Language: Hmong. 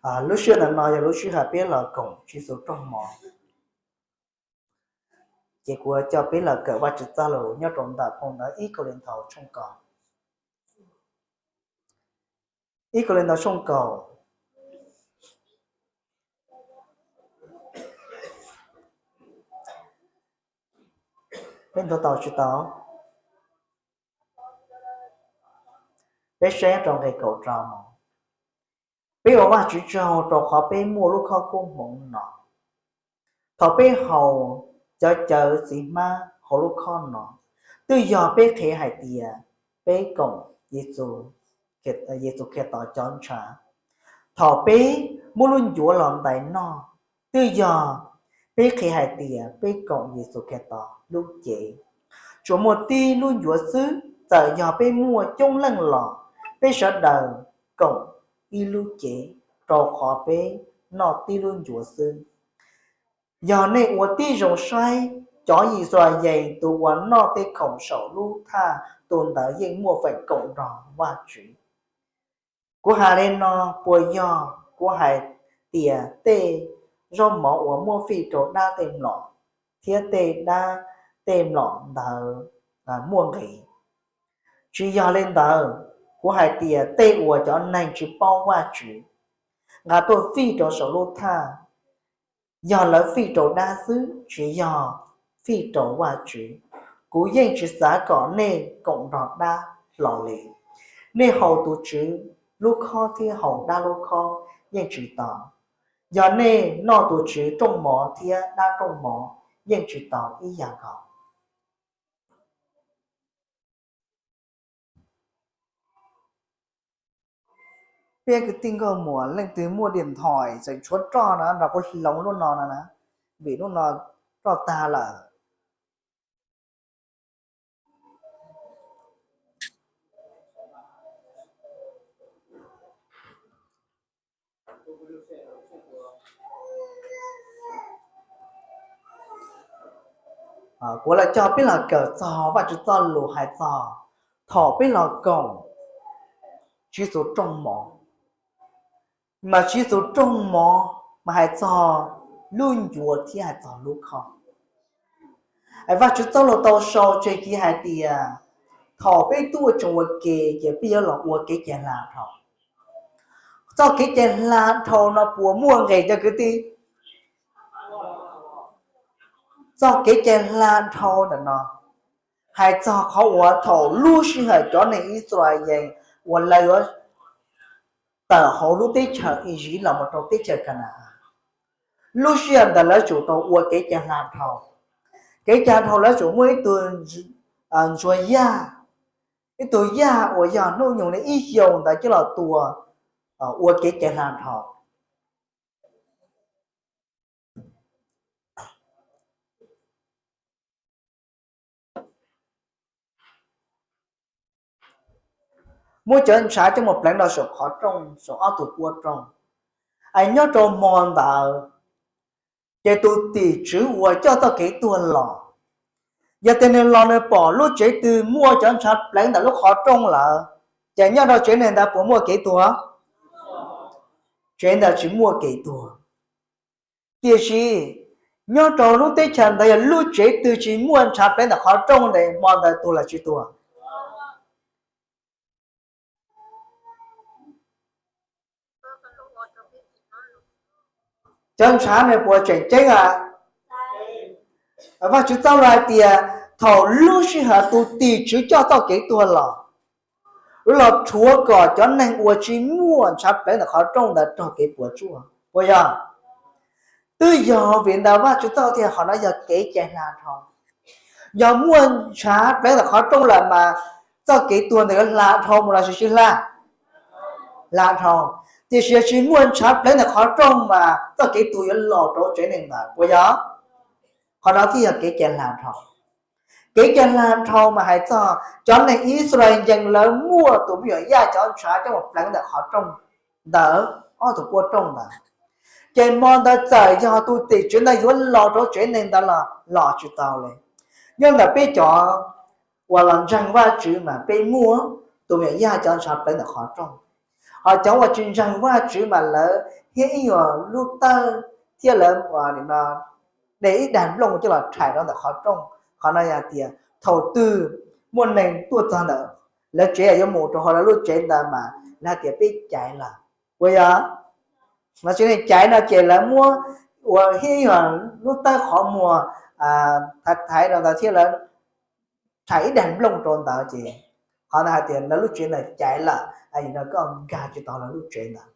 Lub sij hawm ntawm no yog lub sij hawm peb los koom Tswv Yexus rooj mov, ces kuv coj peb los kawm Vajtswv txoj lus nyob rau ntawm phau ntawv ib Kauleethaus tshooj kaum. Ib Kauleethaus tshooj kaum, peb ntuas tau tsis tau? Peb saib rau nqe kaum rau no. Peb ua Vajtswv tsaug rau qhov peb muaj lub khob koob hmoov no. Thaum peb haus cov cawv txiv hmab hauv lub khob no, twb yog peb qhia hais tias peb koom Yexus Khetos cov ntshav. Thaum peb muab lub ncuav los ntais noj, twb yog peb qhia hais tias peb koom Yexus Khetos lub cev. Tsuas muaj tib lub ncuav xwb, txawm yog peb muaj coob leej los peb sawv daws koom ib lub cev, rau qhov peb noj tib lub ncuav xwb. Yog nej ua tib zoo saib, cov Yixalayees tus uas noj tej khoom saum lub thaj, tus ntawd yeej muaj feem koom nrog Vajtswv. Kuv hais li no puas yog kuv hais tias tej zaub mov uas muab fij rau dab tej mlom thiab tej dab tej mlom ntawd muaj nqis? Tsis yog li ntawd, kuv hais tias tej uas cov neeg tsis paub Vajtswv nqa tuaj fij rau saum lub thaj, yog lawv fij rau dab xwb, tsis yog fij rau Vajtswv. Kuv yeej tsis xav kom nej koom nrog dab hlo li. Nej haus tus Tswv lub khob thiab haus dab lub khob yeej tsis tau. Yog nej noj tus Tswv rooj mov thiab dab rooj mov yeej tsis tau ib yam nkaus. Peb kwv tij nkauj muam, leej twg muaj diam nthoim tseem tshuav roj no nrog kuv hloov lub no na, vim lub no roj tag lawm. Kuv lam coj peb los kawm txog Vajtswv txoj lus hais txog thaum peb los koom Tswv Yexus rooj mov. Mas Tswv Yexus rooj mov mas hais txog lub ncuav thiab hais txog lub khob. Vajtswv txoj lus tau sau tseg kiv hais tias thaum peb tuaj tsoom ua ke ces peb yuav los ua kev cai hla dhau. Txoj kev cai hla dhau no puas muaj nqis cov kwv tij? Txoj kev cai hla dhau ntawm no hais txog qhov uas thaum lub sij hawm cov neeg Yixalayees uas lawv yuav tawm hauv lub teb chaws Iziv los mus rau teb chaws Kanaas, lub sij hawm ntawd lawv tsum tau ua kev cai hla dhau. Kev cai hla dhau lawv tsum muaj ib tug ntsuag yaj, ib tug yaj uas yog hnub nyoog li ib xyoos ntawd coj los tua ua kev cai hla dhau. Muab cov ntshav coj mus pleev rau saum qhov rooj, saum ob tug puab rooj. Es nyob rau hmo ntawd, ces tus tim tswv uas coj txoj kev tuag los, yog tias nws los nws pom lub tsev twg muaj cov ntshav pleev ntawm lub qhov rooj lawm, ces nyob rau tsev neeg ntawd puas muaj kev tuag? Tsev ntawd tsis muaj kev tuag. Tiam sis nyob rau lub teb chaws ntawd yog lub tsev twg tsis muaj ntshav pleev ntawm qhov rooj ntawd, hmo ntawd tuag los tsis tuag? Cov ntshav nws puas tseem ceeb a? Vajtswv txoj lus hais tias thaum lub sij hawm tus tim tswv coj txoj kev tuag los, los rhuav kom cov neeg uas tsis muaj ntshav pleev ntawm qhov rooj ntawd raug kev puas tsuaj, puas yog? Twb yog vim ntawd Vajtswv txoj thiaj hais qhov no yog kev cai hla dhau. Yog muaj ntshav pleev ntawm qhov rooj lawm mas txoj kev tuag ntawd yuav hla dhau mus los sis tsis hla? Hla dhau. Tiam sis yog tsis muaj ntshav pleev ntawm qhov rooj mas txoj kev tuag yuav los rau tsev neeg ntawd, puas yog? Qhov no thiaj yog kev cai hla dhau. Kev cai hla dhau mas hais txog cov neeg Israel yees lawv muaj tus me nyuam yaj cov ntshav coj mus pleev ntawm qhov rooj ntawd, ob tug puab rooj ntawd. Ces hmo ntawd txawm yog tus tim tswv ntawd yuav los rau tsev neeg ntawd los los tsis tau li. Nyob ntawm peb cov uas los ntseeg Vajtswv mas peb muaj tus me nyuam yaj cov ntshav pleev ntawm qhov rooj. Ho cov uas tsis ntseeg Vajtswv mas lawv hiab ib nyuag lub tawb thiab lawv de ib dag nplooj coj los rhais rau ntawm qhov rooj. Qhov no yog tias thaum twg muaj neeg tuaj txog ntawm lawv tsev, yuav mus rau hauv lawv lub tsev ntawd mas lawv hais tias peb caiv lawm. Puas yog? Mas tsis neeg caiv no ces lawv muab ua hiab ib nyuag lub tawb qhov muag thaiv rau ntawd thiab lawv rhais ib dag nplooj rau ntawd ces qhov ntawd hais tias lawv lub tsev ntawd caiv lawm, no koj nkag tsis tau lawv lub tsev ntawd.